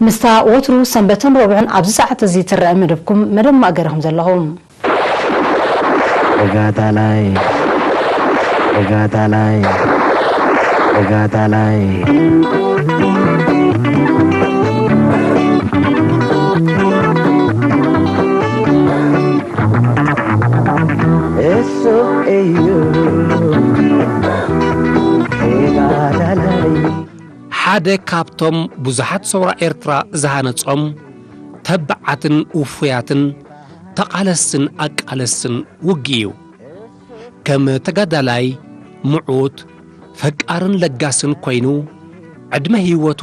ምስታ ወትሩ ሰንበትን ረቡዕን ኣብዚ ሰዓት እዚ ትረአ መደብኩም መደብ ማእገርኹም ዘለኹ። ተጋዳላይ፣ ተጋዳላይ፣ ተጋዳላይ። እሱ እዩ ተጋዳላይ። ሓደ ካብቶም ብዙሓት ሰውራ ኤርትራ ዝሃነጾም ተባዓትን ውፉያትን ተቓለስትን ኣቃለስትን ውግእ እዩ። ከም ተጋዳላይ ምዑት፣ ፈቃርን ለጋስን ኮይኑ፣ ዕድመ ህይወቱ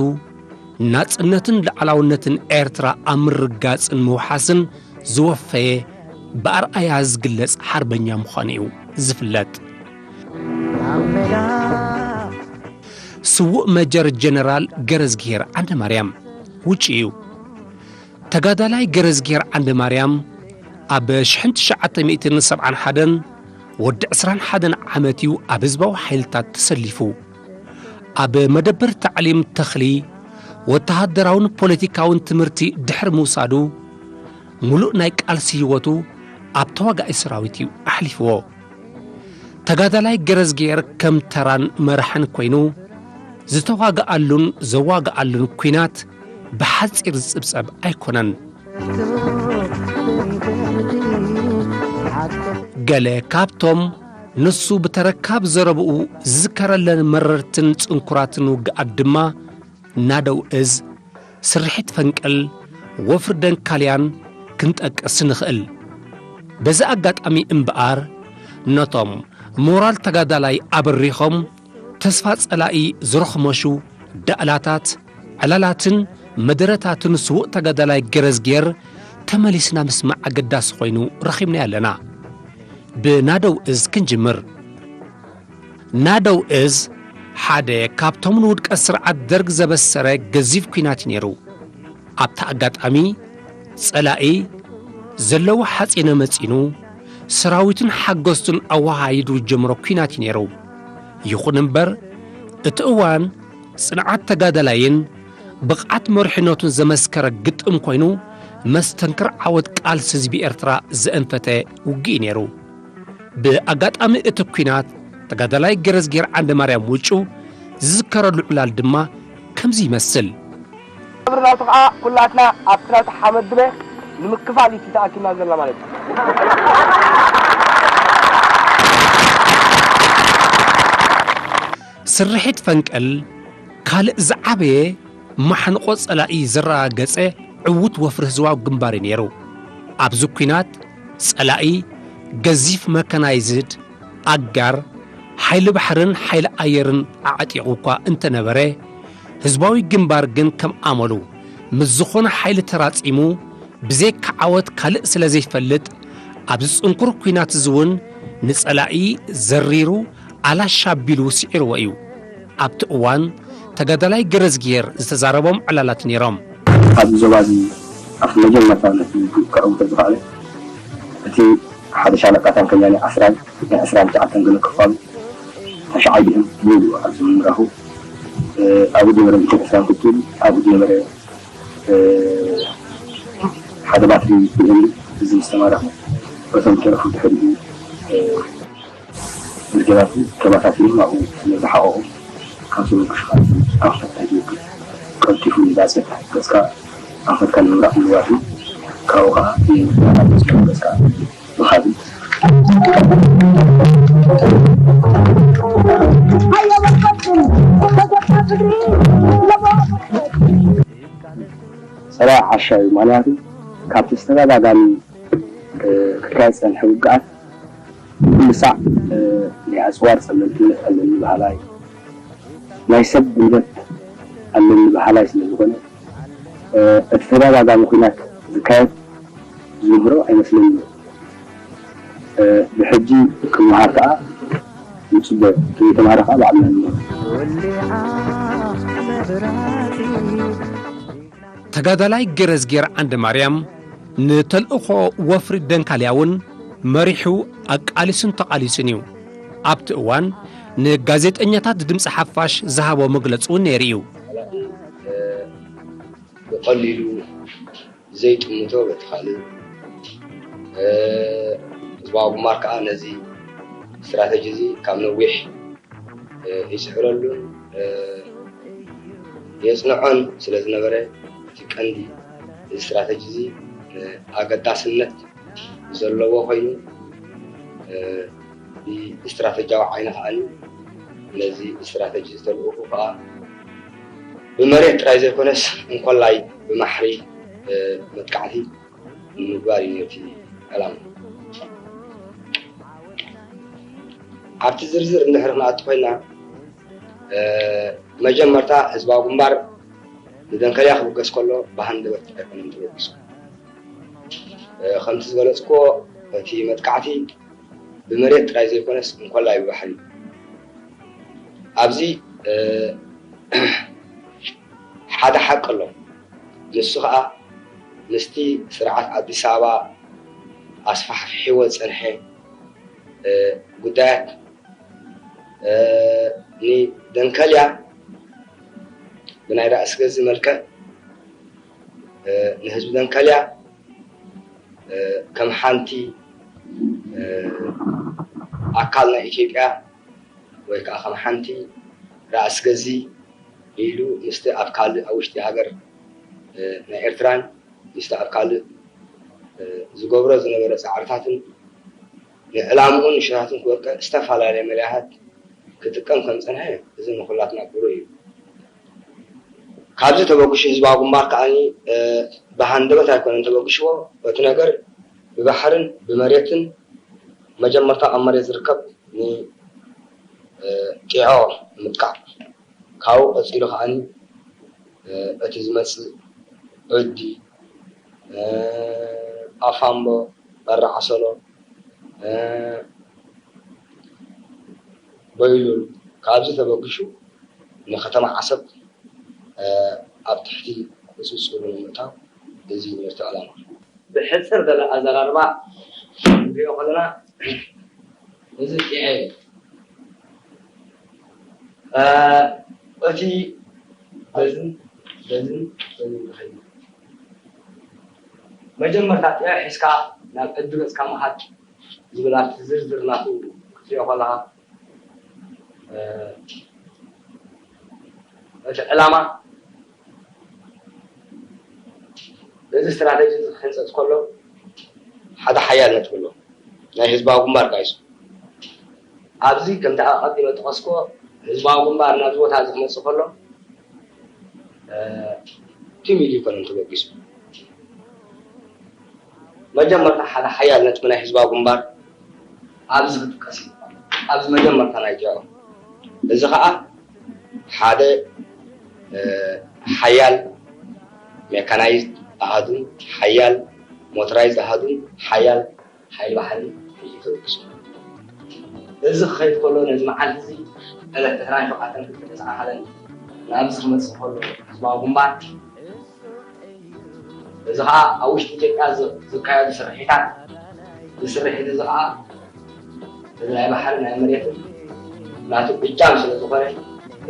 ናጽነትን ሉዓላውነትን ኤርትራ ኣብ ምርጋጽን ምውሓስን ዝወፈየ፣ ብኣርኣያ ዝግለጽ ሓርበኛ ምዃኑ እዩ ዝፍለጥ። ስዉእ መጀር ጀነራል ገረዝግሄር ዓንደማርያም ውጪ እዩ። ተጋዳላይ ገረዝግሄር ዓንደማርያም ኣብ ሽሕን ትሽዓተ ሚእትን ሰብዓን ሓደን ወዲ ዕስራን ሓደን ዓመት እዩ ኣብ ህዝባዊ ሓይልታት ተሰሊፉ። ኣብ መደበር ታዕሊም ተኽሊ ወተሃደራውን ፖለቲካውን ትምህርቲ ድሕሪ ምውሳዱ፣ ምሉእ ናይ ቃልሲ ህይወቱ ኣብ ተዋጋኢ ሰራዊት እዩ ኣሕሊፍዎ። ተጋዳላይ ገረዝግሄር ከም ተራን መራሕን ኮይኑ ዝተዋግኣሉን ዘዋግኣሉን ኲናት ብሓጺር ዝጽብጸብ ኣይኮነን። ገለ ካብቶም ንሱ ብተረካብ ዘረብኡ ዝዝከረለን መረርትን ጽንኩራትን ውግኣት ድማ ናደው እዝ፣ ስርሒት ፈንቅል፣ ወፍሪ ደንካልያን ክንጠቅስ ንኽእል። በዚ ኣጋጣሚ እምበኣር፣ ነቶም ሞራል ተጋዳላይ ኣበሪኾም ተስፋ ጸላኢ ዝረኽመሹ ዳእላታት፣ ዕላላትን መደረታትን ስዉእ ተጋዳላይ ገረዝጌር ተመሊስና ምስማዕ ኣገዳሲ ኮይኑ ረኺብናዮ ኣለና። ብናደው እዝ ክንጅምር። ናደው እዝ ሓደ ካብቶም ንውድቀት ስርዓት ደርግ ዘበሰረ ገዚፍ ኲናት እዩ ነይሩ። ኣብቲ ኣጋጣሚ፣ ጸላኢ ዘለዎ ሓጺነ መጺኑ፣ ሰራዊቱን ሓገዝቱን ኣወሃሂዱ ዝጀመሮ ኲናት እዩ ነይሩ። ይኹን እምበር፣ እቲ እዋን ጽንዓት ተጋዳላይን ብቕዓት መሪሕነቱን ዘመስከረ ግጥም ኮይኑ፣ መስተንክር ዓወት ቃልሲ ህዝቢ ኤርትራ ዘእንፈተ ውግእ እዩ ነይሩ። ብኣጋጣሚ እቲ ኲናት፣ ተጋዳላይ ገረዝጌር ዓንደማርያም ውጩ ዝዝከረሉ ዕላል ድማ ከምዚ ይመስል። ቀብርናቱ ከዓ ኩላትና ኣብቲ ናቱ ሓመድ ድበ ንምክፋል እዩ ተኣኪብና ዘለና ማለት እዩ። ስርሒት ፈንቅል ካልእ ዝዓበየ ማሕንቆ ጸላኢ ዘረጋገጸ ዕዉት ወፍሪ ህዝባዊ ግንባር እዩ ነይሩ። ኣብዚ ኲናት ጸላኢ ገዚፍ መካናይዝድ ኣጋር፣ ሓይሊ ባሕርን ሓይሊ ኣየርን ኣዕጢቑ እኳ እንተነበረ፣ ህዝባዊ ግንባር ግን ከም ኣመሉ ምስ ዝኾነ ሓይሊ ተራጺሙ ብዘይካ ዓወት ካልእ ስለ ዘይፈልጥ፣ ኣብዚ ጽንኩር ኲናት እዚ እውን ንጸላኢ ዘሪሩ ኣላሻ ኣቢሉ ስዒርዎ እዩ። ኣብቲ እዋን ተጋዳላይ ገረዝጊሄር ዝተዛረቦም ዕላላት ነይሮም። ኣብዚ ዞባ እዚ ኣብቲ መጀመርታ ነቲ ውግእ ከዕውቶ ዝኸኣለ እቲ ሓደ ሻለቃ ታንከኛ ናይ ዓስራን ናይ ዕስራን ትሽዓተን ገለ ክፋሉ ተሻዓይዱ እዮም ይብሉ ኣብዚ ምምራኹ። እ፣ ኣብኡ ዝነበረ ሚእትን ዕስራን ክትብል ኣብኡ ዝነበረ፣ እ፣ ሓደ ባትሪ ብኤም እዚ ምስ ተማረኸ በቶም ተረፉ ድሕሪኡ፣ እ፣ ብርጌዳቱ ተበታቲኑ ኣብኡ ስለ ዝሓቐቑ ካብ ሰበብ ክሽኻት ኣንፈት ኣይትወግድ ቀልጢፉ ንባፅዕ ገፅካ ኣንፈትካ ንምብራቕ ምልዋጥ እዩ። ካብኡ ከዓ ንባዕላ ገፅካ ብኻብእ ጸላኢ ዓሻ እዩ። ምኽንያቱ ካብቲ ዝተደጋጋሚ፣ እ፣ ክካየድ ዝጸንሐ ውግኣት ኩሉ ሳዕ፣ እ፣ ናይ ኣጽዋር ጸለምትነት ኣለኒ በሃላይ፣ ናይ ሰብ ጉልበት ኣለኒ በሃላይ ስለ ዝኾነ፣ እ፣ እቲ ተደጋጋሚ ኲናት ዝካየድ ዝምህሮ ኣይመስለንን። እ፣ ብሕጂ ክመሃር ከኣ ንጽበ፣ እቲ ዘይተማሃረ ከኣ ባዕልና ንምህሮ። ተጋዳላይ ገረዝጌር ዓንደ ማርያም ንተልእኾ ወፍሪ ደንካልያ እውን መሪሑ ኣቃሊሱን ተቓሊሱን እዩ። ኣብቲ እዋን ንጋዜጠኛታት ድምፂ ሓፋሽ ዝሃቦ መግለፂ እውን ነይሩ እዩ። ብቐሊሉ ዘይጥምቶ በቲ ካልእ፣ እ፣ ህዝባዊ ግንባር ከኣ ነዚ ስትራተጂ እዚ ካብ ነዊሕ፣ እ፣ ይጽዕረሉን፣ እ፣ የጽንዖን ስለ ዝነበረ፣ እቲ ቀንዲ እዚ ስትራተጂ እዚ፣ እ፣ ኣገዳስነት ዘለዎ ኮይኑ፣ እ፣ ብስትራተጂያዊ ዓይኒ ከኣ ነዚ ስትራተጂ ዝተልእኹ ከኣ ብመሬት ጥራይ ዘይኮነስ እንኮላይ ብማሕሪ፣ እ፣ መጥቃዕቲ ንምግባር እዩ ነቲ ዕላማ። ኣብቲ ዝርዝር እንድሕር ክንኣቱ ኮይና፣ እ፣ መጀመርታ ህዝባዊ ግንባር ንደንከልያ ክብገስ ከሎ ብሃንደበት ኣይኮነን ተበጊሱ። እ፣ ከምቲ ዝገለጽኩዎ እቲ መጥቃዕቲ ብመሬት ጥራይ ዘይኮነስ እንኮላይ ብባሕሪ። ኣብዚ፣ እ፣ ሓደ ሓቂ ኣሎ። ንሱ ኸኣ ምስቲ ስርዓት ኣዲስ ኣበባ ኣስፋሕፊሕዎ ዝጸንሐ፣ እ፣ ጉዳያት፣ እ፣ ንደንከልያ ብናይ ራእሲ ገዝ መልክዕ፣ እ፣ ንህዝቢ ደንከልያ፣ እ፣ ከም ሓንቲ፣ እ፣ ኣካል ናይ ኢትዮጵያ ወይ ከኣ ከም ሓንቲ ራእሲ ገዚ ኢሉ ምስቲ ኣብ ካልእ ኣብ ውሽጢ ሃገር፣ እ፣ ናይ ኤርትራን ምስቲ ኣብ ካልእ፣ እ፣ ዝገብሮ ዝነበረ ጻዕርታትን ንዕላምኡን ንሽራትን ክወቅዕ ዝተፈላለየ መለያታት ክጥቀም ከም ዝጸንሐ እዚ ንኹላትና ብሩህ እዩ። ካብዚ ተበግሹ ህዝባዊ ግንባር ከኣ፣ እ፣ ብሃንደበት ኣይኮነን ተበግሽዎ። እቲ ነገር ብባሕርን ብመሬትን መጀመርታ ኣብ መሬት ዝርከብ ን-፣ እ፣ ጢዖ ንምጥቃዕ፣ ካብኡ ቀጺሉ ከኣ፣ እ፣ እቲ ዝመጽእ ዕዲ፣ እ፣ ኣፋምቦ፣ በሪ ዓሰሎ፣ እ፣ በይሉል፣ ካብዚ ተበግሹ ንከተማ ዓሰብ፣ እ፣ ኣብ ትሕቲ ቁጽጽሩ ንምእታው እዚ ነርቲ ዕላማ። ብሕጽር ዝበለ ኣዘራርባ ክንሪኦ ከለና፣ እዚ ጢዐ እዩ። እ፣ እቲ በዝን በዝን በዝን ዝኸይድ፣ መጀመርታ ጢዐ ሒዝካ ናብ ዕዲ ገጽካ ምኻድ ዝብል ኣብቲ ዝርዝር ናቱ ክትሪኦ ከለኻ፣ እ፣ እቲ ዕላማ እዚ ስትራተጂ እዚ ክሕንጸጽ ከሎ ሓደ ሓያል ነጥቢ ኣሎ። ናይ ህዝባዊ ግንባር ጋይስ፣ ኣብዚ ከምቲ ኣብ ቀዲመ ጠቐስክዎ፣ ህዝባዊ ግንባር ናብዚ ቦታ እዚ ክመጽእ ከሎ፣ እ፣ ትም ኢሉ ኣይኮነን ተበጊሱ። መጀመርታ ሓደ ሓያል ነጥቢ ናይ ህዝባዊ ግንባር ኣብዚ ክጥቀስ እዩ። ኣብዚ መጀመርታ ናይ ጅዕሮ። እዚ ኸኣ ሓደ፣ እ፣ ሓያል ሜካናይዝድ ኣሃዱን ሓያል ሞተራይዝድ ኣሃዱን ሓያል ሓይሊ ባሕሪ ሒዙ ተበጊሱ። እዚ ክኸይድ ከሎ ነዚ መዓልቲ እዚ ዕለት ዕስራን ሸውዓተን ክልተ ተስዓን ሓደን ናብዚ ክመጽእ ከሎ ህዝባዊ ግንባር፣ እዚ ኸኣ ኣብ ውሽጢ ኢትዮጵያ ዝ-፣ ዝካየዱ ስርሒታት፣ እዚ ስርሒት እዚ ኸኣ እዚ ናይ ባሕሪ ናይ መሬትን ናቱ እጃም ስለ ዝኾነ፣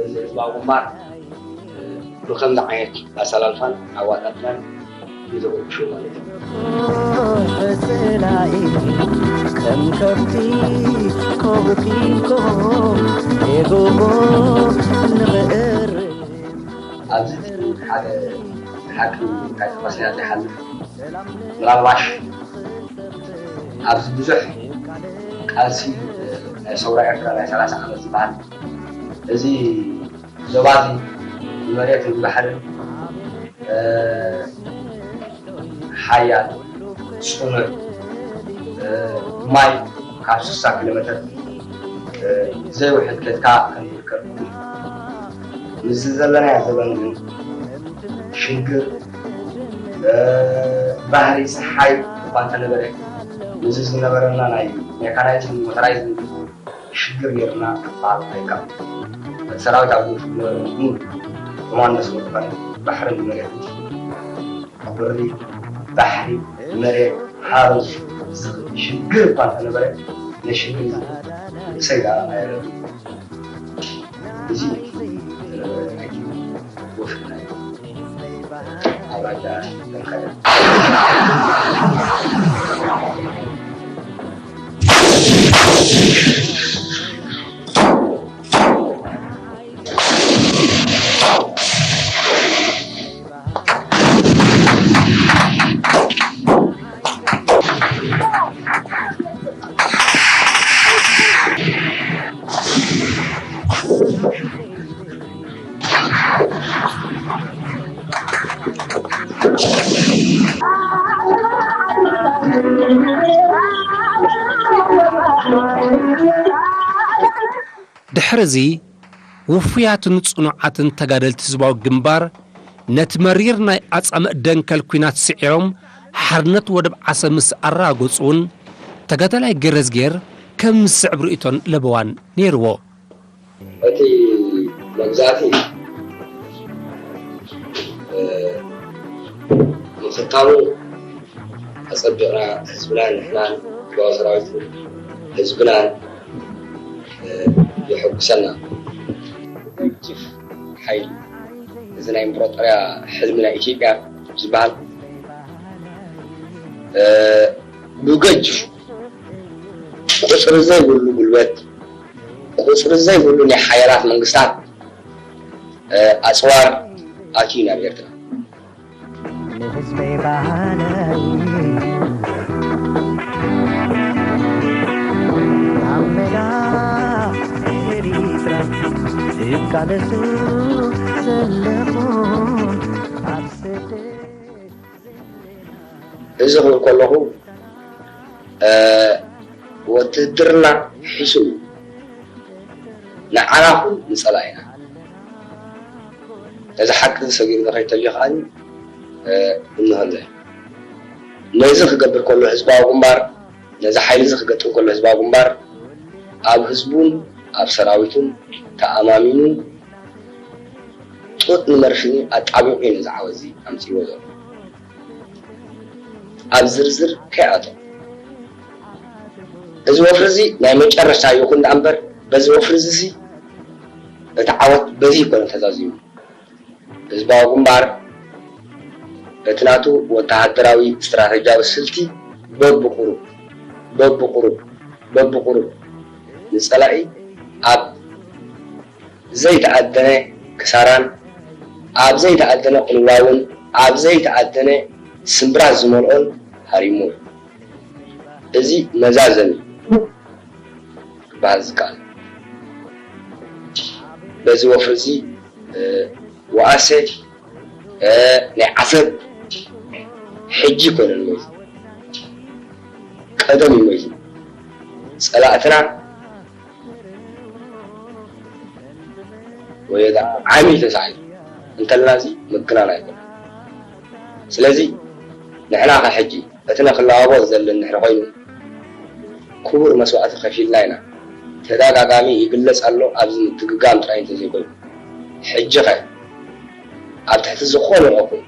እዚ ህዝባዊ ግንባር ብኸምዚ ዓይነት ኣሰላልፋን ኣዋጣጥራን ይዘውግሹ ማለት እዩ። ብጽላኢ ከም ከብቲ ኮብኪብኮ የጎቦ ንኽእር። ኣብዚ ሓደ ሓቂ ካብ ጠቐስና ዘይሓልፍ፣ ምናልባሽ ኣብዚ ብዙሕ ቃልሲ ናይ ሰውራ ኤርትራ ናይ ሰላሳ ዓመት ዝበሃል እዚ ዞባ እዚ ብመሬትን ብባሕርን፣ እ፣ ሓያል፣ ጽኑዕ፣ እ፣ ማይ ካብ ስሳ ኪሎ ሜትር፣ እ፣ ዘይውሕድ ኬድካ ከም ዝርከብ፣ ምስዚ ዘለናዮ ዘበን ግን ሽግር፣ እ፣ ባህሪ ጸሓይ እኳ እንተነበረ፣ ምስዚ ዝነበረና ናይ ሜካናይዝን ሞተራይዝን ሽግር ነይርና ክበሃል ኣይከኣልን። እቲ ሰራዊት ኣብ ዝነበረ ሙሉ ኮማንዶ ስለ ዝኾነ፣ ባሕርን መሬትን፣ ቁሪ፣ ባሕሪ፣ መሬት፣ ሓሩስ፣ ሽግር እኳ እንተነበረ፣ ነሽግር ርእሰይ ደኣ ኣይረድእን። እዚ ዝነበረ ናይ ወፍሪ ናይ ኣውራጃ ተንከደ። ድሕሪ እዚ ውፉያትን ጽኑዓትን ተጋደልቲ ህዝባዊ ግንባር ነቲ መሪር ናይ ኣጻምእ ደንከል ኲናት ስዒሮም ሓርነት ወደብ ዓሰብ ምስ ኣረጋገጹ እውን ተጋዳላይ ገረዝጌር ከም ዝስዕብ ርእይቶን ለበዋን ነይርዎ። እቲ መግዛእቲ ምኽታሙ ኣጸቢቕና ህዝብናን ንሕናን ህዝባዊ ሰራዊትን ህዝብናን የሐጉሰና። ገጅፍ ሓይሊ እዚ ናይ ኢምፕራጦርያ ሕልሚ ናይ ኢትዮጵያ ዝበሃል ብገጅፉ ቁፅሪ ዘይብሉ ጉልበት ቁፅሪ ዘይብሉ ናይ ሓያላት መንግስታት ኣፅዋር ኣትዩ ናብ ኤርትራ። ንህዝበይ ባህለይ ኣብ ሜዳ ኤሪትራ ይቃለሱ ዘለኹ ኣብ ስደት። እዚ ክብል ከለኹ ወትህድርና ሒሱ እዩ ንዓና ኹን ንጸላኢና። ነዚ ሓቂ እዚ ሰጊርና ከይተልዮ ከኣ እንሆለ። ነዚ ክገብር ከሎ ህዝባዊ ግንባር ነዚ ሓይሊ እዚ ክገጥም ከሎ ህዝባዊ ግንባር ኣብ ህዝቡን ኣብ ሰራዊቱን ተኣማሚኑ ጡጥ ንመርፍኒ ኣጣቢቑ እዩ ነዚ ዓወት እዚ ኣምጺእዎ ዘሎ። ኣብ ዝርዝር ከይኣቶ እዚ ወፍሪ እዚ ናይ መጨረሽታ ይኹን ደኣ እምበር በዚ ወፍሪ እዚ እዚ እቲ ዓወት በዚ ይኮነ ተዛዚሙ። ህዝባዊ ግንባር በቲ ናቱ ወተሃደራዊ ስትራተጂያዊ ስልቲ በብቁሩብ በብቁሩብ በብቁሩብ ንጸላኢ ኣብ ዘይተኣደነ ክሳራን ኣብ ዘይተኣደነ ቅልውላውን ኣብ ዘይተኣደነ ስምብራት ዝመልኦን ሃሪሙ። እዚ መዛዘሚ ክበሃል ዝከኣል በዚ ወፍሪ እዚ ወኣሰ ናይ ዓሰብ ሕጂ ኣይኮነን ሞይቱ ቀደም እዩ ሞይቱ ጸላእትና ወይ ከዓ ዓሚ ተሳዒሩ እንተልና እዚ ምግናን ኣይኮነን። ስለዚ ንሕና ከ ሕጂ እቲ ነክለዋወጥ ዘለና እንድሕር ኮይኑ ክቡር መስዋእቲ ከፊልና ኢና። ተደጋጋሚ ይግለፅ ኣሎ ኣብዚ ምትግጋም ጥራይ እንተዘይኮይኑ ሕጂ ከ ኣብ ትሕቲ ዝኾነ ይኹን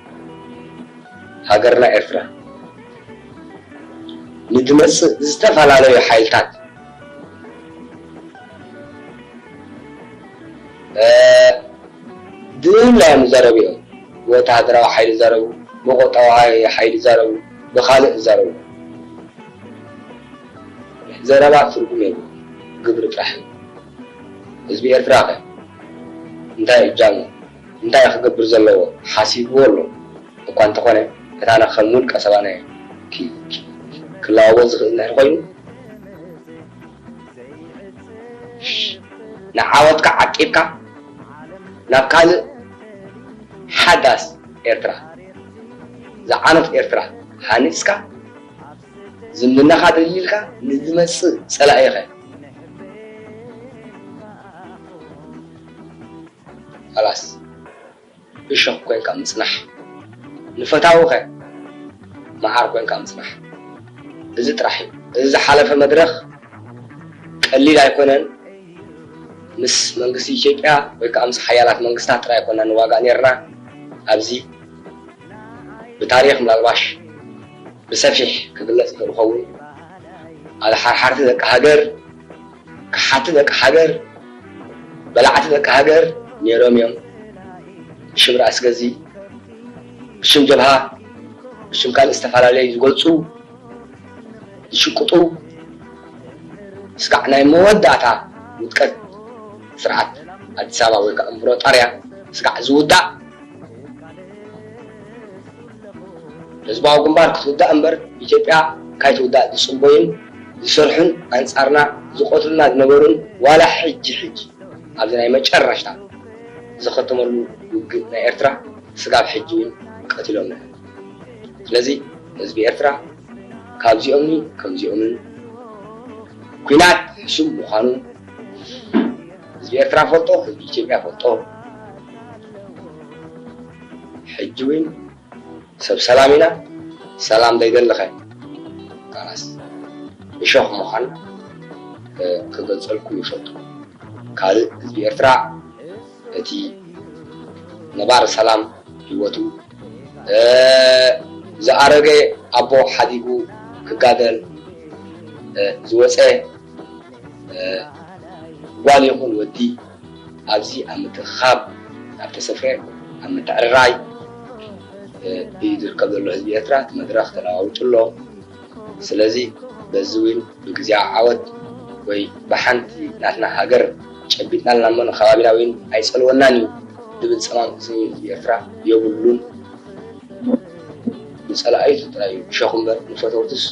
ሃገርና ኤርትራ ንድመፅእ ዝተፈላለዩ ሓይልታት ድላዮም ዝዛረቡ እዮም። ብወተሃደራዊ ሓይሊ ይዛረቡ፣ ብቆጠባዊ ሓይሊ ይዛረቡ፣ ብካልእ ይዛረቡ። ዘረባ ትርጉም የብሉ፣ ግብሪ ጥራሕ እዩ። ህዝቢ ኤርትራ ከ እንታይ እጃሙ እንታይ ክገብር ዘለዎ ሓሲብዎ ኣሎ። እኳ እንተኾነ እታና ከም ውልቀ ሰባና ክለዋወጥ ዝኽእል እንድሕር ኮይኑ ንዓወትካ ዓቂብካ ናብ ካልእ ሓዳስ ኤርትራ ዝዓመት ኤርትራ ሃኒፅካ ዝምድናኻ ደልዲልካ ንዝመፅእ ፀላኢኸ ኸላስ እሾኽ ኮይንካ ምፅናሕ፣ ንፈታዊ ኸ መዓር ኮይንካ ምፅናሕ። እዚ ጥራሕ እዩ። እዚ ዝሓለፈ መድረኽ ቀሊል ኣይኮነን። ምስ መንግስቲ ኢትዮጵያ ወይ ከዓ ምስ ሓያላት መንግስታት ጥራይ ኣይኮና ንዋጋእ ነይርና። ኣብዚ ብታሪኽ ምናልባሽ ብሰፊሕ ክግለፅ ይኽእል ይኸውን። ኣድሓርሓርቲ ደቂ ሃገር፣ ከሓቲ ደቂ ሃገር፣ በላዕቲ ደቂ ሃገር ነይሮም እዮም። ሽም ራእሲ ገዚ ብሽም ጀብሃ፣ ብሽም ካልእ ዝተፈላለየ ዝገልጹ፣ ዝሽቅጡ፣ ስጋዕ ናይ መወዳእታ ውድቀት ስርዓት ኣዲስ ኣበባ ወይ ከዓ እምብሮጣርያ ስጋዕ ዝውዳእ፣ ህዝባዊ ግንባር ክትውዳእ እምበር ኢትዮጵያ ካይትውዳእ ዝጽበዩን ዝሰርሑን ኣንጻርና ዝቐትሉና ዝነበሩን ዋላ ሕጂ ሕጂ ኣብዚ ናይ መጨረሽታ ዝኸተመሉ ውግእ ናይ ኤርትራ ስጋብ ሕጂ እውን ቀቲሎምና እዮም። ስለዚ ህዝቢ ኤርትራ ካብዚኦምን ከምዚኦምን ኲናት ሕሱም ምዃኑ ህዝቢ ኤርትራ ፈልጦ፣ ህዝቢ ኢትዮጵያ ፈልጦ። ሕጂ እውን ሰብ ሰላም ኢና፣ ሰላም ዘይደለኸ ካላስ እሾኽ ምዃን ክገልጸልኩም ይፈቱ። ካልእ ህዝቢ ኤርትራ እቲ ነባር ሰላም ህይወቱ ዝኣረገ ኣቦ ሓዲጉ ክጋደል ዝወፀ ጓል ይኹን ወዲ ኣብዚ ኣብ ምትእኽኻብ፣ ኣብ ተሰፍኤ፣ ኣብ ምትዕርራይ እዩ ዝርከብ ዘሎ ህዝቢ ኤርትራ። እቲ መድረኽ ተለዋዊጡ ኣሎ። ስለዚ በዚ እውን ብግዜያዊ ዓወት ወይ ብሓንቲ ናትና ሃገር ጨቢጥና ኣለና እሞ ንከባቢና እውን ኣይጸልወናን እዩ ዝብል ጸማም ስምዒት ህዝቢ ኤርትራ የብሉን። ንጸላኢቱ ጥራይ እዩ እሾኽ እምበር ንፈተውቱስ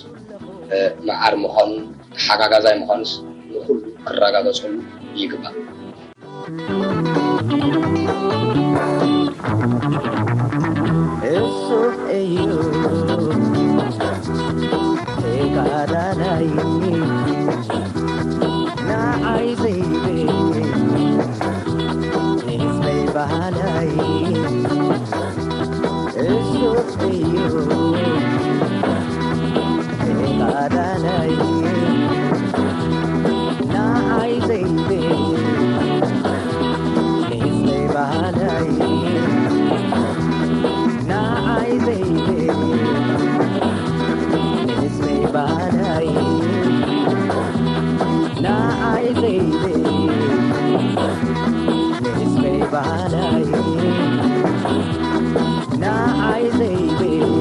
መዓር ምዃኑ ተሓጋጋዛይ ምዃኑስ ንኹሉ ክረጋገጸሉ ይግባእ። እሱ እዩ ተጋዳላይ ንዓይ ዘይብል ንህዝበይ በሃላይ። እሱ እዩ ተጋዳላይ ንዓይ ዘይብል ንህዝበይ በሃላይ። ንዓይ ዘይብል ንህዝበይ በሃላይ። ንዓይ ዘይብል ንህዝበይ በሃላይ። ንዓይ ዘይብል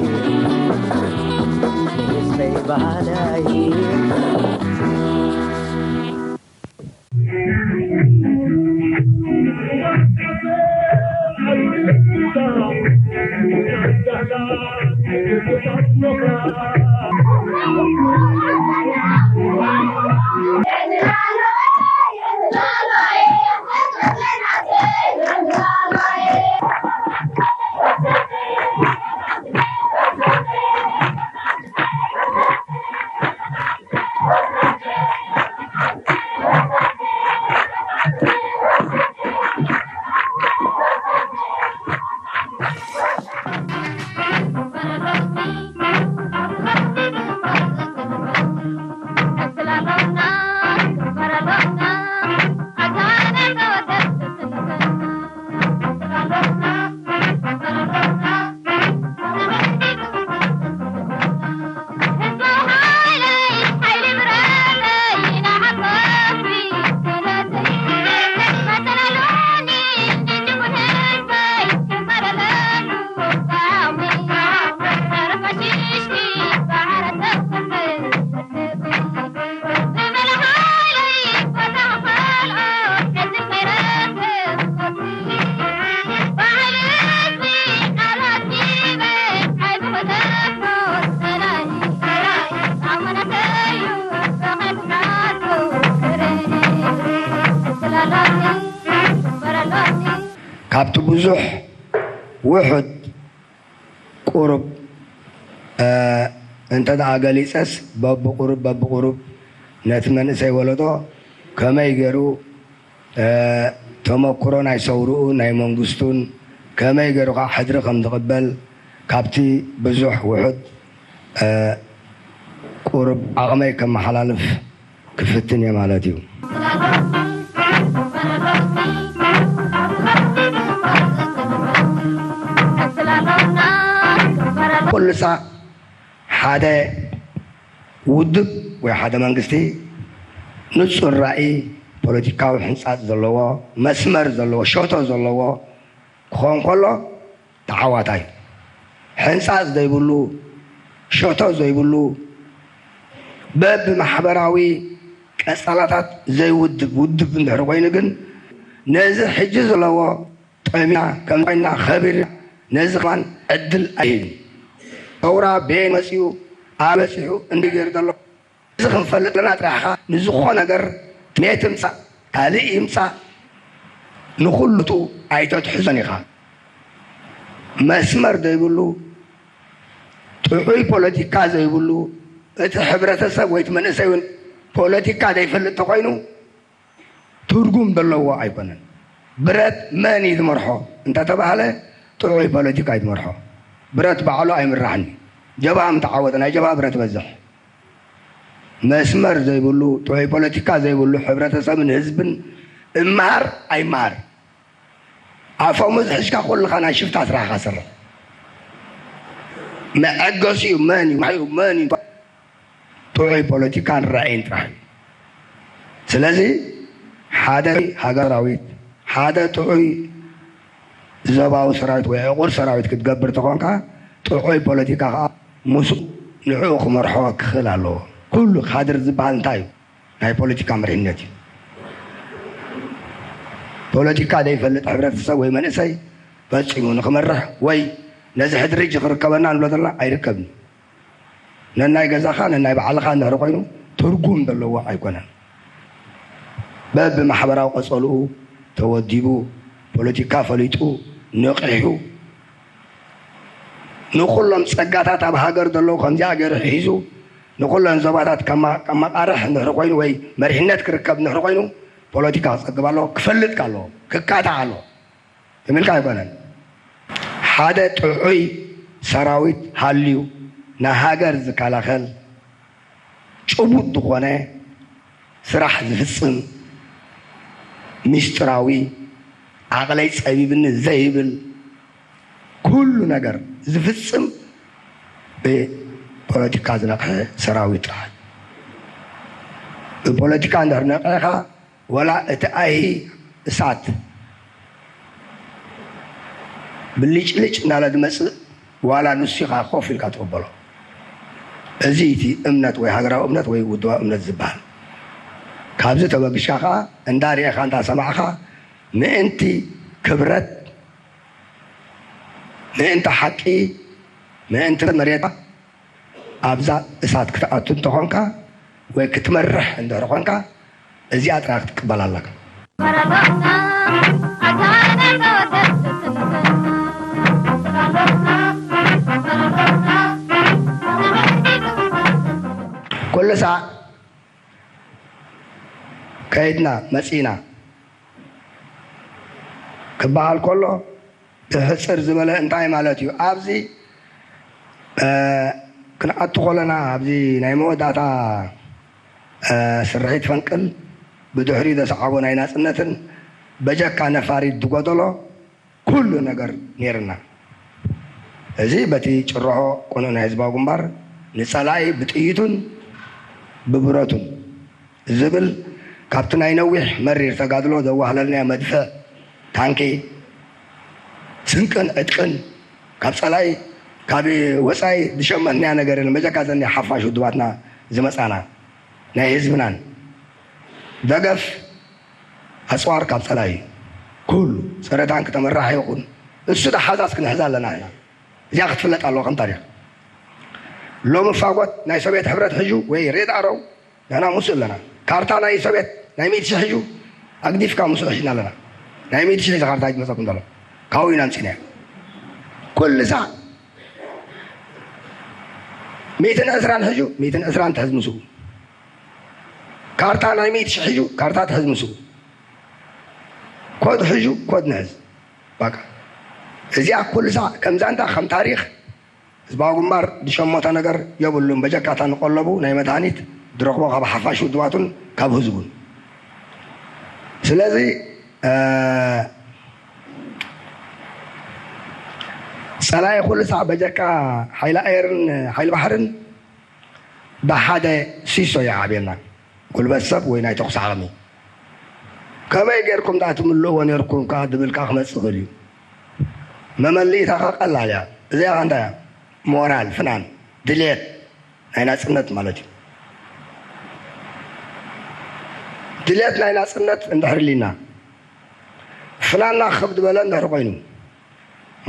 ንህዝበይ በሃላይ። ካብቲ ብዙሕ ውሑድ ቁሩብ እንተ ደኣ ገሊጸስ በብቁሩብ በብቁሩብ ነቲ መንእሰይ ወለዶ ከመይ ገይሩ ተመኩሮ ናይ ሰውርኡ ናይ መንግስቱን ከመይ ገይሩ ከዓ ሕድሪ ከም ዝቕበል ካብቲ ብዙሕ ውሑድ ቁሩብ ዓቕመይ ከመሓላልፍ ክፍትን እየ ማለት እዩ። ኩሉ ሳዕ ሓደ ውድብ ወይ ሓደ መንግስቲ ንጹር ራእይ፣ ፖለቲካዊ ሕንጻጽ ዘለዎ፣ መስመር ዘለዎ፣ ሸቶ ዘለዎ ክኾን ከሎ ተዓዋታይ። ሕንጻጽ ዘይብሉ፣ ሸቶ ዘይብሉ፣ በብማሕበራዊ ቀጸላታት ዘይውድብ ውድብ እንድሕር ኮይኑ ግን፣ ነዚ ሕጂ ዘለዎ ጠሚና ከም ኮይና ከቢርና ነዚ ከማን ዕድል ኣይህብን። ሰውራ በየን መጺኡ፣ ኣበይ በጺሑ፣ እንታይ ገይሩ ዘሎ፣ እዚ ክንፈልጥ ኣለና ጥራሕ ኢኻ። ንዝኾነ ነገር ትሜት ይምጻእ ካልእ ይምጻእ ንኹሉ ቱ ኣይተትሕዞን ኢኻ። መስመር ዘይብሉ፣ ጥዑይ ፖለቲካ ዘይብሉ፣ እቲ ሕብረተሰብ ወይ እቲ መንእሰይ እውን ፖለቲካ ዘይፈልጥ ተኾይኑ ትርጉም ዘለዎ ኣይኮነን። ብረት መን እዩ ዝመርሖ እንተተባህለ ጥዑይ ፖለቲካ እዩ ዝመርሖ። ብረት ባዕሉ ኣይምራሕን እዩ። ጀብሃ ምተዓወተ ናይ ጀብሃ ብረት በዝሕ። መስመር ዘይብሉ፣ ጥዑይ ፖለቲካ ዘይብሉ፣ ሕብረተሰብን ህዝብን እምሃር ኣይምሃር። ኣፈሙዝ ሒዝካ ኩልኻ ናይ ሽፍታ ስራሕኻ ስርሕ። መዐገሲኡ መን እዩ? መን እዩ? ጥዑይ ፖለቲካን ራእይን ጥራሕ እዩ። ስለዚ ሓደ ሃገር ሰራዊት፣ ሓደ ጥዑይ ዞባዊ ሰራዊት ወይ ዕቑር ሰራዊት ክትገብር ተኾንካ፣ ጥዑይ ፖለቲካ ከዓ ምስኡ ንዕኡ ክመርሖ ክኽእል ኣለዎ። ኩሉ ካድር ዝበሃል እንታይ እዩ? ናይ ፖለቲካ መሪሕነት እዩ። ፖለቲካ ዘይፈልጥ ሕብረተሰብ ወይ መንእሰይ ፈጺሙ ንኽመርሕ ወይ ነዚ ሕድሪ ሕጂ ክርከበና ንብሎ ዘለና ኣይርከብን። ነናይ ገዛኻ ነናይ ባዕልኻ እንድሕር ኮይኑ ትርጉም ዘለዎ ኣይኮነን። በብማሕበራዊ ቀጸልኡ ተወዲቡ፣ ፖለቲካ ፈሊጡ፣ ነቒሑ፣ ንኹሎም ጸጋታት ኣብ ሃገር ዘለዉ ከምዚኣ ገይሩ ሒዙ፣ ንኹለን ዞባታት ከማ-፣ ከማቓርሕ እንድሕር ኮይኑ ወይ መሪሕነት ክርከብ እንድሕር ኮይኑ፣ ፖለቲካ ክጸግብ ኣለዎ፣ ክፈልጥ ከ ኣለዎ፣ ክካታዕ ኣለዎ። ትም ኢልካ ኣይኮነን። ሓደ ጥዑይ ሰራዊት ሃልዩ ንሃገር ዝከላኸል ጭቡጥ ዝኾነ ስራሕ ዝፍጽም ሚስጥራዊ ዓቕለይ ጸቢብኒ ዘይብል ኩሉ ነገር ዝፍጽም ብፖለቲካ ዝነቕሐ ሰራዊት ጥራሕ። ብፖለቲካ እንድሕር ነቒዕኻ ወላ እቲ ኣይሂ እሳት ብልጭልጭ እናለ ዝመጽእ ዋላ ንሱ ኢኻ ኮፍ ኢልካ ትቕበሎ። እዚ እቲ እምነት ወይ ሃገራዊ እምነት ወይ ውድባዊ እምነት ዝበሃል። ካብዚ ተበግሽካ ከዓ እንዳርኤኻ እንዳሰማዕኻ ምእንቲ ክብረት፣ ምእንቲ ሓቂ፣ ምእንቲ መሬታ ኣብዛ እሳት ክትኣቱ እንተኾንካ ወይ ክትመርሕ እንድሕር ኾንካ እዚኣ ጥራይ ክትቅበል ኣለካ። ኩሉ ሳዕ ከይድና መጺና ክበሃል ከሎ ብሕጽር ዝበለ እንታይ ማለት እዩ? ኣብዚ ክንኣቱ ከለና ኣብዚ ናይ መወዳእታ ስርሒት ፈንቅል ብድሕሪኡ ዘስዓቦ ናይ ናጽነትን በጀካ ነፋሪት ዝጎደሎ ኩሉ ነገር ነይርና። እዚ በቲ ጭርሖ ቅኑዕ ናይ ህዝባዊ ግንባር ንጸላኢ ብጥይቱን ብብረቱን ዝብል ካብቲ ናይ ነዊሕ መሪር ተጋድሎ ዘዋህለልናዮ መድፍዕ፣ ታንኪ፣ ስንቅን ዕጥቅን ካብ ጸላኢ ካብ ወጻኢ ዝሸመትናዮ ነገር የለን። በጀካ ዘኒ ሓፋሽ ውድባትና ዝመጻና ናይ ህዝብናን ደገፍ ኣጽዋር ካብ ጸላኢ ኩሉ ጸረ ታንክ ተመራሕ ይኹን እሱ ደሓዛስ ክንሕዛ ኣለና ኢና። እዚኣ ክትፍለጥ ኣለዎ ከም ታሪኽ። ሎሚ ፋጎት ናይ ሶቪየት ሕብረት ሕጁ ወይ ሬድ ኣሮው ንሕና ምስኡ ኣለና። ካርታ ናይ ሶቪየት ናይ ሚእቲ ሽሕ ሕጁ ኣግዲፍካ ምስኡ ሒዝና ኣለና። ናይ ሚእቲ ሽሕ እዚ ካርታ ዝመጸኩም ዘሎ ካብኡ ኢና ኣምጺእናዮ። ኩሉ ሳዕ ሚእትን ዕስራን ሕጁ ሚእትን ዕስራን ትሕዝ ምስኡ። ካርታ ናይ ሚእቲ ሽሕ ሕጁ ካርታ ትሕዝ ምስኡ። ኮድ ሕጁ ኮድ ንሕዝ። በቃ እዚኣ ኩሉ ሳዕ ከምዛ እንዳ ከም ታሪኽ ህዝባዊ ግንባር ዝሸመቶ ነገር የብሉን። በጀካታ ንቀለቡ ናይ መድሃኒት ዝረኽቦ ካብ ሓፋሽ ውድባቱን ካብ ህዝቡን። ስለዚ ጸላኢ ኩሉ ሳዕ በጀካ ሓይሊ ኣየርን ሓይሊ ባሕርን ብሓደ ሲሶ ይዓብየና። ጉልበት ሰብ ወይ ናይ ተኹሲ ዓቕሚ። ከመይ ጌርኩም ደኣ ትምልእዎ ኔርኩም ከኣ ዝብል ከኣ ክመጽእ ይኽእል እዩ። መመልኢታኻ ቀላል እያ። እዚኣ ከ እንታይ እያ? ሞራል፣ ፍናን፣ ድልየት ናይ ናጽነት ማለት እዩ። ድልየት ናይ ናጽነት እንድሕር ሊና፣ ፍናንና ክብ ዝበለ እንድሕር ኮይኑ፣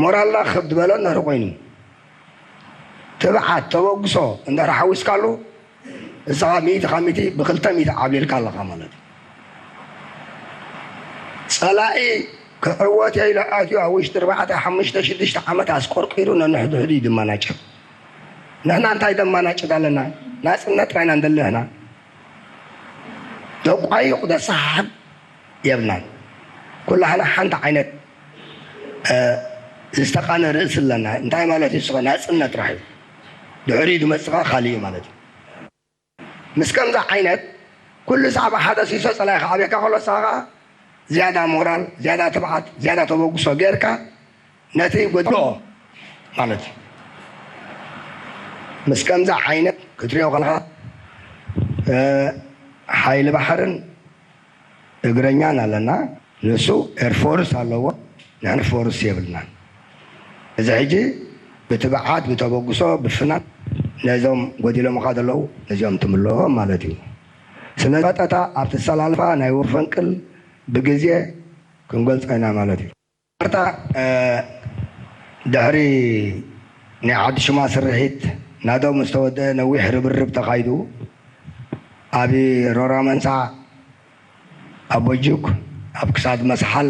ሞራልና ክብ ዝበለ እንድሕር ኮይኑ፣ ትብዓት፣ ተበግሶ እንድሕር ሓዊስካሉ፣ እዚ ኸዓ ሚእቲ ካብ ሚእቲ ብኽልተ ሚእቲ ዓብሊልካ ኣለኻ ማለት እዩ። ጸላኢ ክዕወት እየ ኢሉ ኣትዩ ኣብ ውሽጢ ኣርባዕተ፣ ሓሙሽተ፣ ሽዱሽተ ዓመት ኣስቆርቂሩ ነንሕድሕዱ እዩ ድመናጨት። ንሕና እንታይ ደመናጨት ኣለና? ናጽነት ጥራይ ኢና ንደሊ ንሕና። ደቋይቕ ደሰሓሕብ የብልናን። ኩላህና ሓንቲ ዓይነት፣ እ፣ ዝተቓነ ርእሲ ኣለና። እንታይ ማለት እዩ? ንስኻ ናጽነት ጥራሕ እዩ። ድሕሪኡ ዝመጽእ ኸኣ ካልእ እዩ ማለት እዩ። ምስ ከምዚ ዓይነት ኩሉ ሳዕ ብሓደ ሲሶ ጸላኢኻ ኣብየካ ከሎ፣ ንስኻ ኸኣ ዝያዳ ሞራል፣ ዝያዳ ትብዓት፣ ዝያዳ ተበግሶ ጌርካ ነቲ ጎድሎ ማለት እዩ። ምስ ከምዚ ዓይነት ክትሪኦ ከለኻ፣ እ፣ ሓይሊ ባሕርን እግረኛን ኣለና። ንሱ ኤርፎርስ ኣለዎ፣ ንሕና ፎርስ የብልናን። እዚ ሕጂ ብትብዓት፣ ብተበግሶ፣ ብፍናን ነዞም ጎዲሎምኻ ዘለዉ ነዚኦም ትምልኦም ማለት እዩ። ስለ ቀጠታ ኣብ ትሰላልፋ ናይ ውር ፈንቅል ብግዜ ክንገልጾ ኢና ማለት እዩ። ቀርታ፣ እ፣ ድሕሪ ናይ ዓዲ ሽማ ስርሒት ናደው ምስ ተወደአ ነዊሕ ርብርብ ተኻይዱ። ኣብ ሮራ መንሳዕ፣ ኣብ ቦጁክ፣ ኣብ ክሳድ መስሓል፣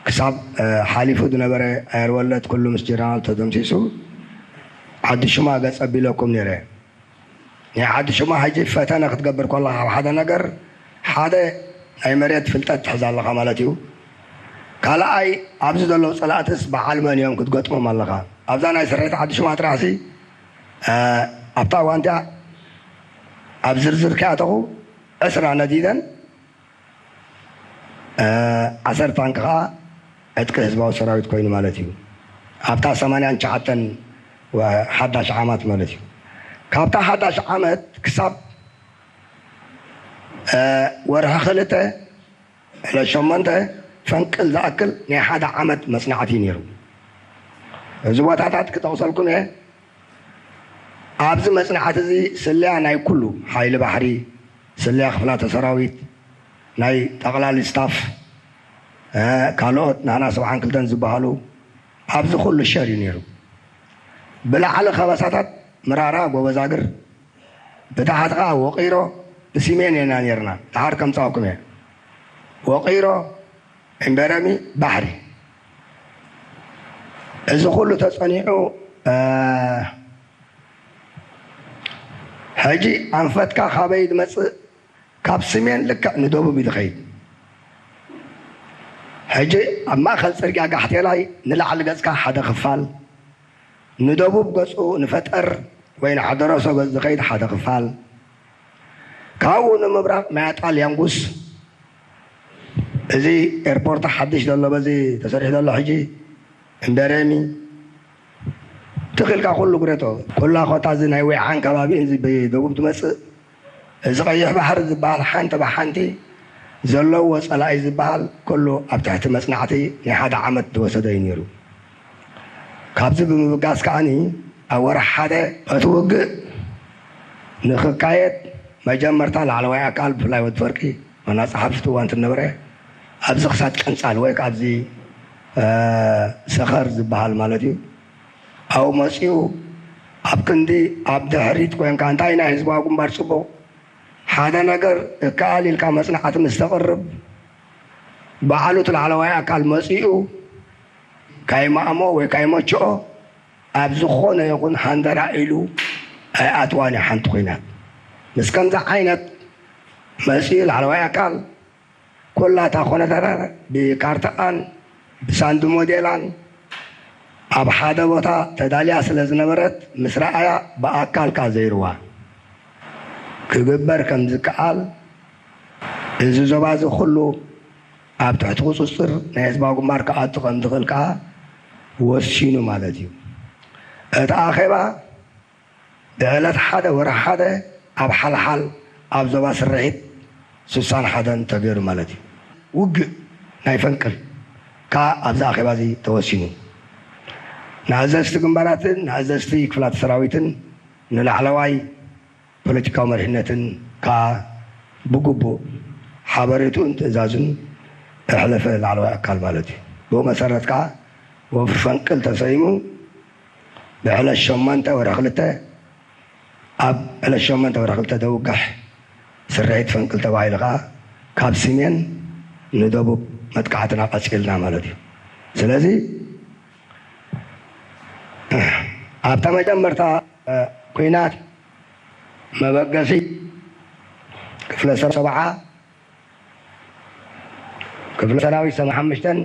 ክሳብ፣ እ፣ ሓሊፉ ዝነበረ ኣየር ወለድ ኩሉ ምስ ጀነራል ተደምሲሱ፣ ዓዲ ሽማ ገጸ ኣቢለኩም ነይረ። ናይ ዓዲ ሽማ ሕጂ ፈተነ ክትገብር ከለኻ ኣብ ሓደ ነገር፣ ሓደ ናይ መሬት ፍልጠት ትሕዝ ኣለኻ ማለት እዩ። ካልኣይ፣ ኣብዚ ዘለዉ ጸላእትስ በዓል መን እዮም ክትገጥሞም ኣለኻ። ኣብዛ ናይ ስርሒት ዓዲ ሽማ ጥራሕሲ፣ እ፣ ኣብታ እዋን እቲኣ ኣብ ዝርዝር ከይኣተኹ ዕስራ ነዲደን፣ እ፣ ዓሰርተ ከኣ ዕጥቂ ህዝባዊ ሰራዊት ኮይኑ ማለት እዩ። ኣብታ ሰማንያን ትሽዓተን ወ-፣ ሓዳሽ ዓመት ማለት እዩ። ካብታ ሓዳሽ ዓመት ክሳብ፣ እ፣ ወርሒ ክልተ፣ ዕለት ሸሞንተ ፈንቅል ዝኣክል ናይ ሓደ ዓመት መጽናዕቲ እዩ ነይሩ። እዚ ቦታታት ክጠቕሰልኩም እየ። ኣብዚ መጽናዕቲ እዚ ስለያ ናይ ኩሉ ሓይሊ ባሕሪ፣ ስለያ ክፍላተ ሰራዊት፣ ናይ ጠቕላሊ ስታፍ፣ እ፣ ካልኦት ናህና ሰብዓን ክልተን ዝበሃሉ፣ ኣብዚ ኩሉ ሸር እዩ ነይሩ። ብላዕሊ ከበሳታት ምራራ ጎበዛግር፣ ብታሕቲ ኸዓ ወቒሮ ብሲሜን ኢና ነይርና። ደሓር ከምጻወኩም እየ። ወቒሮ፣ እምበረሚ፣ ባሕሪ። እዚ ኩሉ ተጸኒዑ፣ እ፣ ሕጂ ኣንፈትካ ካበይ ዝመጽእ? ካብ ስሜን ልክዕ ንደቡብ እዩ ዝኸይድ። ሕጂ ኣብ ማእከል ጽርግያ ጋሕቴላይ ንላዕሊ ገጽካ ሓደ ክፋል፣ ንደቡብ ገጹ ንፈጠር ወይ ንዓደረሶ ገጽ ዝኸይድ ሓደ ክፋል፣ ካብኡ ንምብራቕ ናይ ኣጣል ያንጉስ፣ እዚ ኤርፖርት ሓድሽ ዘሎ፣ በዚ ተሰሪሑ ዘሎ ሕጂ እንደ ሬሚ፣ ትኽ ኢልካ ኩሉ ግረቶ። ኩላ ኮታ እዚ ናይ ዊዓን ከባቢ እዚ ብደቡብ ትመጽእ፣ እዚ ቀይሕ ባሕሪ ዝበሃል ሓንቲ ብሓንቲ ዘለዎ ጸላኢ ዝበሃል ኩሉ ኣብ ትሕቲ መጽናዕቲ ናይ ሓደ ዓመት ዝወሰደ እዩ ነይሩ። ካብዚ ብምብጋስ ከኣኒ ኣብ ወርሒ ሓደ እቲ ውግእ ንኽካየድ መጀመርታ ላዕለዋይ ኣካል ብፍላይ ወዲ ፈርቂ ዋና ጸሓፊ እቲ እዋን እንትነበረ ኣብዚ ክሳድ ቀንጻል ወይ ካብዚ፣ እ፣ ሰኸር ዝበሃል ማለት እዩ። ኣብኡ መጺኡ ኣብ ክንዲ ኣብ ድሕሪት ኮንካ እንታይ ናይ ህዝባዊ ግንባር ጽቡቕ ሓደ ነገር እከኣል ኢልካ መጽናዕቲ ምስ ተቕርብ ባዕሉ እቲ ላዕለዋይ ኣካል መጺኡ ካይማእሞ ወይ ካይመችኦ ኣብ ዝኾነ ይኹን ሃንደራ ኢሉ ኣይኣትዋን እዩ ሓንቲ ኲናት። ምስ ከምዚ ዓይነት መጺኡ ላዕለዋይ ኣካል ኩላ እታ ኩነታታ ብካርታኣን ብሳንዲ ሞዴላን ኣብ ሓደ ቦታ ተዳልያ ስለ ዝነበረት ምስ ረኣያ ብኣካል ከኣ ዘይርዋ ክግበር ከም ዝከኣል እዚ ዞባ እዚ ኩሉ ኣብ ትሕቲ ቁጽጽር ናይ ህዝባዊ ግንባር ክኣቱ ከም ዝኽእል ከኣ ወሲኑ ማለት እዩ። እቲ ኣኼባ ብዕለት ሓደ ወርሒ ሓደ ኣብ ሓልሓል ኣብ ዞባ ስርሒት ስሳን ሓደን ተገይሩ ማለት እዩ። ውግእ ናይ ፈንቅል ከኣ ኣብዚ ኣኼባ እዚ ተወሲኑ። ንኣዘዝቲ ግንባራትን ንኣዘዝቲ ክፍላት ሰራዊትን ንላዕለዋይ ፖለቲካዊ መሪሕነትን ከኣ ብግቡእ ሓበሬቱን ትእዛዙን እሕለፈ ላዕለዋይ ኣካል ማለት እዩ። ብኡ መሰረት ከኣ ወፍሪ ፈንቅል ተሰይሙ ብዕለት ሸሞንተ ወርሒ ክልተ ኣብ ዕለት ሸሞንተ ወርሒ ክልተ ደውግሕ ስርሒት ፈንቅል ተባሂሉ ከኣ ካብ ስሜን ንደቡብ መጥቃዕትና ቀጺልና ማለት እዩ። ስለዚ ኣብታ መጀመርታ ኩናት መበገሲ ክፍለ ሰራዊት ሰብዓ ክፍለ ሰራዊት ሰማን ሓሙሽተን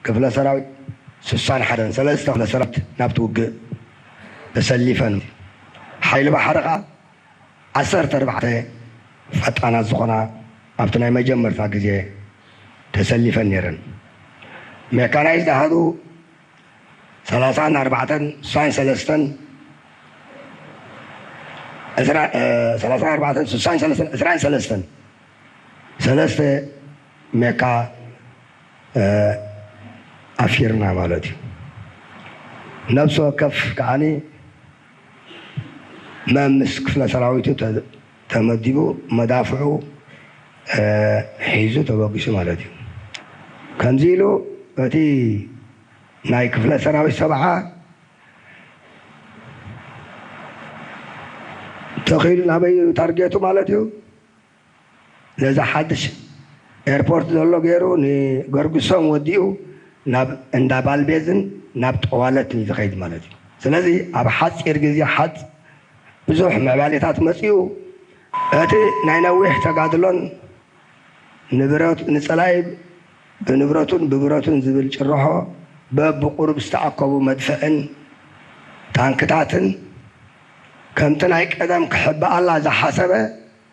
ክፍለ ሰራዊት ስሳን ሓደን ሰለስተ ክፍለ ሰራዊት ናብቲ ውግእ ተሰሊፈን ሓይሊ ባሕሪ ኸዓ ዓሰርተ ኣርባዕተ ፈጣናት ዝኾና ኣብቲ ናይ መጀመርታ ግዜ ተሰሊፈን ነይረን። ሜካናይዝድ ኣሃዱ ሰላሳን ኣርባዕተን ስሳን ሰለስተን ዕስራን ሰለስተን ሰለስተ ሜካ ኣፊርና ማለት እዩ። ነብሲ ወከፍ ከዓኒ መምስ ክፍለ ሰራዊቱ ተመዲቡ መዳፍዑ ሒዙ ተበጊሱ ማለት እዩ። ከምዚ ኢሉ እቲ ናይ ክፍለ ሰራዊት ሰብዓ ተኺሉ ናበይ ታርጌቱ ማለት እዩ? ነዚ ሓድሽ ኤርፖርት ዘሎ ገይሩ ንገርግሶም ወዲኡ ናብ እንዳ ባልቤዝን ናብ ጠዋለትን እዩ ዝኸይድ ማለት እዩ። ስለዚ ኣብ ሓፂር ግዜ ሓፅ ብዙሕ ምዕባሌታት መፂኡ። እቲ ናይ ነዊሕ ተጋድሎን ንብረት ንፀላኢ ብንብረቱን ብብረቱን ዝብል ጭርሖ በብቁሩብ ዝተኣከቡ መድፍዕን ታንክታትን ከምቲ ናይ ቀደም ክሕብኣላ ዝሓሰበ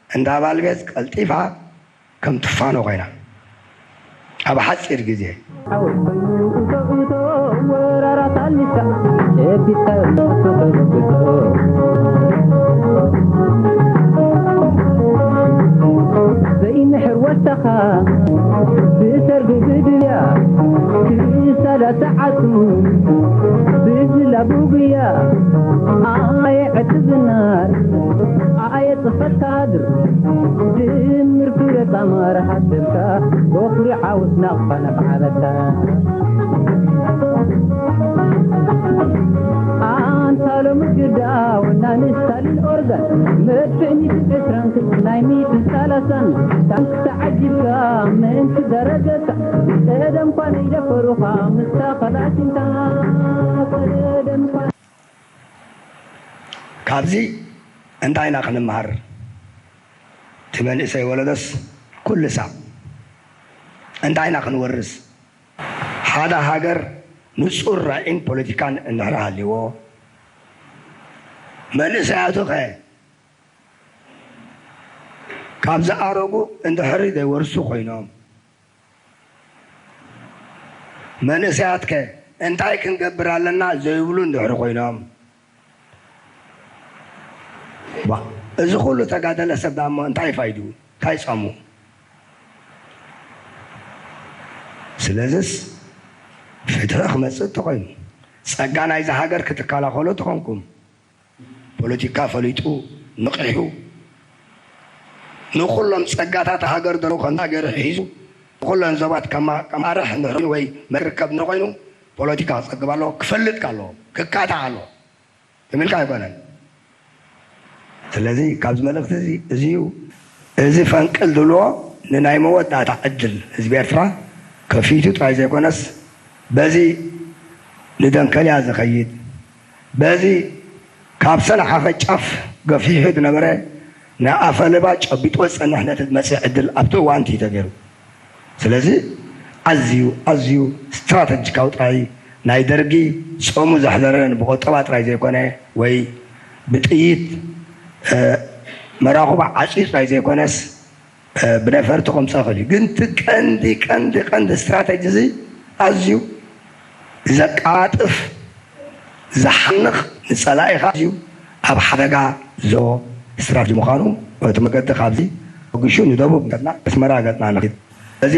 እንዳ ባልቤዝ ቀልጢፋ ከም ትፋኖ ኮይና ኣብ ሓፂር ግዜ። ሓወይ ኮይኑ እቶ እቶ ወራራት ኣልሚስካ ጨቢጥካዮ እቶ እቶ እቶ። ዘይምሕር ወሰኻ ብሰርጊ ብድልያ ክሳዳ ሰዓቱ ብዝላ ብጉያ ኣየ ዕቲ ዝናር ኣየ ጽፈት ካድር ድምር ክብረት ኣማራ ሃገርካ ወፍሪ ዓወት ናቕፋ ነብዓለካ። ኣንታ ሎሚ ግዳ ወናኒ ስታሊን ኦርጋን መድፍዕ ሚእትን ዕስራን ክልተ ናይ ሚእትን ሰላሳን ታንክ ተዓጂብካ ምእንቲ ደረገካ ቀደምኳ ነይደፈሩኻ ምስታ ከላሽንካ ቀደምኳ። ካብዚ እንታይ ኢና ክንመሃር? እቲ መንእሰይ ወለዶስ ኩሉ ሳዕ እንታይ ኢና ክንወርስ? ሓደ ሃገር ንጹር ራእይን ፖለቲካን እንድሕር ሃልይዎ፣ መንእሰያቱ ኸ ካብ ዝኣረጉ እንድሕሪ ዘይወርሱ ኮይኖም፣ መንእሰያት ከ እንታይ ክንገብር ኣለና ዘይብሉ እንድሕሪ ኮይኖም፣ ዋ፣ እዚ ኩሉ ተጋደለ ሰብ ደኣ እሞ እንታይ ፋይድኡ? እንታይ ጸሙ? ስለዝስ ፍትሒ ክመጽእ እንተኾይኑ፣ ጸጋ ናይዛ ሃገር ክትከላኸሎ ተኾንኩም፣ ፖለቲካ ፈሊጡ ንቒሑ ንኹሎም ጸጋታት ሃገር ዘለዉ ከምዛ ገይሩ ሒዙ ንኹለን ዞባት ከማ-፣ ከማርሕ እንድሕር ወይ መርከብ እንድሕር ኮይኑ ፖለቲካ ክጸግብ ኣለዎ፣ ክፈልጥ ከ ኣለዎ፣ ክካታዕ ኣለዎ። ትም ኢልካ ኣይኮነን። ስለዚ ካብዚ መልእኽቲ እዚ፣ እዚ እዩ። እዚ ፈንቅል ዝብልዎ ንናይ መወዳእታ ዕድል ህዝቢ ኤርትራ ከፊቱ ጥራይ ዘይኮነስ፣ በዚ ንደንከልያ ዝኸይድ፣ በዚ ካብ ሰንዓፈ ጫፍ ገፊሑ ዝነበረ ንኣፈ ልባ ጨቢጥዎ ዝጸንሕ ነቲ ዝመጽእ ዕድል ኣብቲ እዋን እቲ እዩ ተገይሩ። ስለዚ ኣዝዩ፣ ኣዝዩ ስትራተጂካዊ ጥራይ ናይ ደርጊ ጾሙ ዘሕደረን ብቆጠባ ጥራይ ዘይኮነ ወይ ብጥይት፣ እ፣ መራኹባ ዓጽዩ ጥራይ ዘይኮነስ፣ እ፣ ብነፈርቲ ከምጽእ ይኽእል እዩ። ግን እቲ ቀንዲ፣ ቀንዲ፣ ቀንዲ ስትራተጂ እዚ ኣዝዩ ዘቀላጥፍ፣ ዝሓንኽ፣ ንጸላኢኻ ኣዝዩ ኣብ ሓደጋ ዘእትዎ ስትራተጂ ምዃኑ፣ እቲ መገዲ ካብዚ ተበጊሱ ንደቡብ ገጽና፣ ኣስመራ ገጽና ንኺድ። እዚ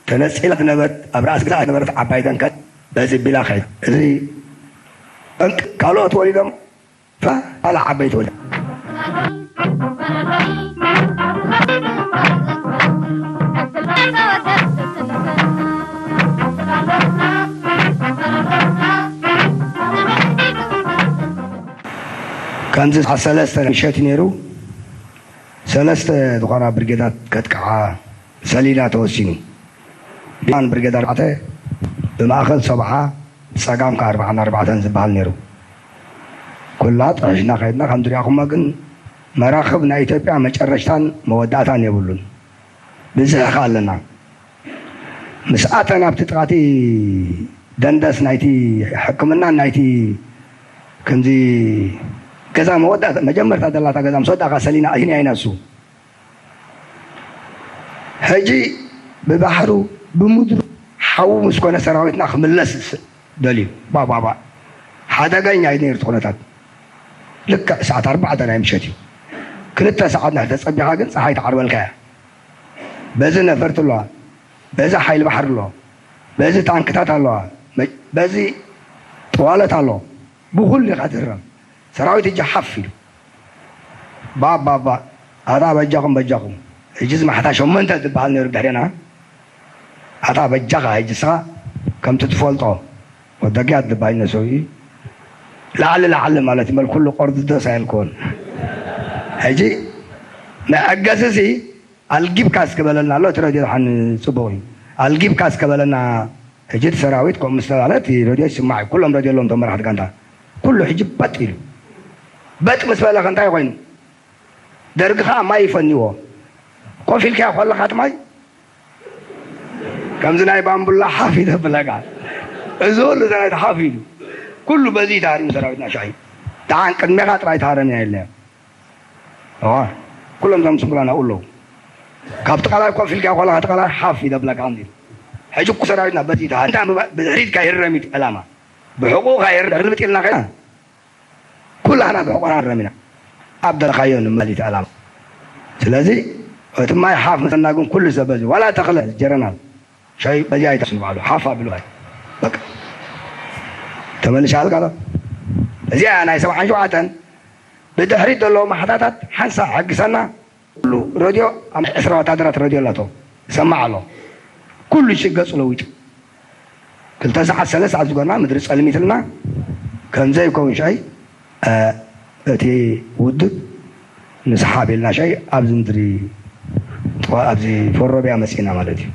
ተነጺላ ዝነበረት፣ ኣብ ራእሲ ግዛእ ዝነበረት ዓባይ ደንከል በዚ ቢላ ከይዳ። እዚ እንቅ-፣ ካልኦት ወሊዶም፣ ፋ፣ ካልእ ዓበይቲ ወሊዶም። ከምዚ ሰዓት ሰለስተ ምሸት ነይሩ። ሰለስተ ዝኾና ብርጌዳት ከጥቅዓ ሰሊና ተወሲኑ። ብያን ብርጌድ ኣርባዕተ ብማእኸል ሰብዓ፣ ብጸጋም ከኣ ኣርባዓን ኣርባዕተን ዝበሃል ነይሩ። ኩላ ጥሒሽና ከይድና፣ ከም ዝርኣኹሞ ግን መራኽብ ናይ ኢትዮጵያ መጨረሽታን መወዳእታን የብሉን። ብዝሕ ከኣ ኣለና። ምስ ኣተና ኣብቲ ጥቓቲ ደንደስ ናይቲ ሕክምና ናይቲ ከምዚ ገዛ መወዳእታ መጀመርታ ዘላታ ገዛ ምስ ወዳእካ ሰሊና ኣይን ኣይነሱ። ሕጂ ብባሕሩ ብምድሩ ሓዉ ምስ ኮነ ሰራዊትና ክምለስ ስ-፣ ደልዩ። ባባባ ሓደገኛ እዩ ነይሩ እቲ ኩነታት። ልክዕ ሰዓት ኣርባዕተ ናይ ምሸት እዩ። ክልተ ሰዓት እንድሕር ተጸቢኻ ግን ጸሓይ ትዓርበልካ እያ። በዚ ነፈርቲ ኣለዋ፣ በዚ ሓይሊ ባሕሪ ኣሎ፣ በዚ ታንክታት ኣለዋ፣ መ-፣ በዚ ጠዋለት ኣሎ። ብኹሉ ኢኻ ትህረም። ሰራዊት እጃ ሓፍ ኢሉ። ባባባ፣ ኣታ በጃኹም፣ በጃኹም። ሕጂ እዚ ማሕታ ሸሞንተ ዝበሃል ነይሩ ድሕሬና። ኣታ በጃኻ፣ ሕጂ ንስኻ ከምቲ ትፈልጦ፣ ወደግያ ትባይ ነሰው እዩ። ላዕሊ፣ ላዕሊ ማለት ይመል ኩሉ ቆርዲ ደስ ኣይልኮን። ሕጂ መዐገሲ እዚ ኣልጊብካ እስኪ በለልና ኣሎ፣ እቲ ረድዮ ድሓን ጽቡቕ እዩ። ኣልጊብካ እስኪ በለና፣ ሕጂ እቲ ሰራዊት ከምኡ ምስ ተባለ፣ እቲ ረድዮ ይስማዕ እዩ። ኩሎም ረድዮ ኣለዎም፣ እቶም መራሕቲ ጋንታ። ኩሉ ሕጂ በጥ ኢሉ። በጥ ምስ በለኸ እንታይ ኮይኑ? ደርጊ ኸኣ ማይ ይፈንዎ። ኮፍ ኢልካዮ ከለኻ እቲ ማይ፣ ከምዚ ናይ ባምቡላ ሓፍ ይደብለካ። እዚ ኩሉ ሰራዊት ሓፍ ኢሉ። ኩሉ በዚ ተሃሪሙ ሰራዊትና ሻሂ። ደሓን ቅድሜኻ ጥራይ ተሃረምና ኢልናዮ። እዋ፣ ኩሎም እዞም ስንኩላን ኣብኡ ኣለዉ። ካብቲ ቃላይ ኮፍ ኢልካ ከለኻ እቲ ቃላይ ሓፍ ይደብለካ እንዲ። ሕጂ እኮ ሰራዊትና በዚ ተሃ-፣ እንታይ ብድሕሪትካ ይረሚት ዕላማ። ብሕቑኻ ይረ-፣ ርብጥ ኢልና ኸይና፣ ኩላህና ብሕቑና ንረሚና። ኣብ ደለኻዮ ንመሊት ዕላማ። ስለዚ፣ እቲ ማይ ሓፍ ምስና ግን ኩሉ ሰብ በዚ፣ ዋላ ተኽለ ጀረናል፣ ሻይ በዚኣ ኣይተስኑ ባዕሉ፣ ሓፍ ኣቢሉ ማይ። በቃ። ተመልሻ ኣልካ ዶ? እዚኣ ናይ ሰብዓን ሸውዓተን ብድሕሪት ዘለዉ ማሕታታት ሓንሳእ ሕግሰና። ኩሉ ረድዮ፣ ኣብ ዕስራ ወታደራት ረድዮ ኣላቶ። ይሰማዕ ኣሎ። ኩሉ ሽገጹ ለዊጡ። ክልተ ሰዓት፣ ሰለስተ ሰዓት ዝጎና ምድሪ ጸልሚትልና። ከምዘይከውን ሻይ፣ እ፣ እቲ ውድብ ንስሓ ኣቢልና ሻይ ኣብዚ ምድሪ፣ ኣብዚ ፎሮብያ መጺእና ማለት እዩ።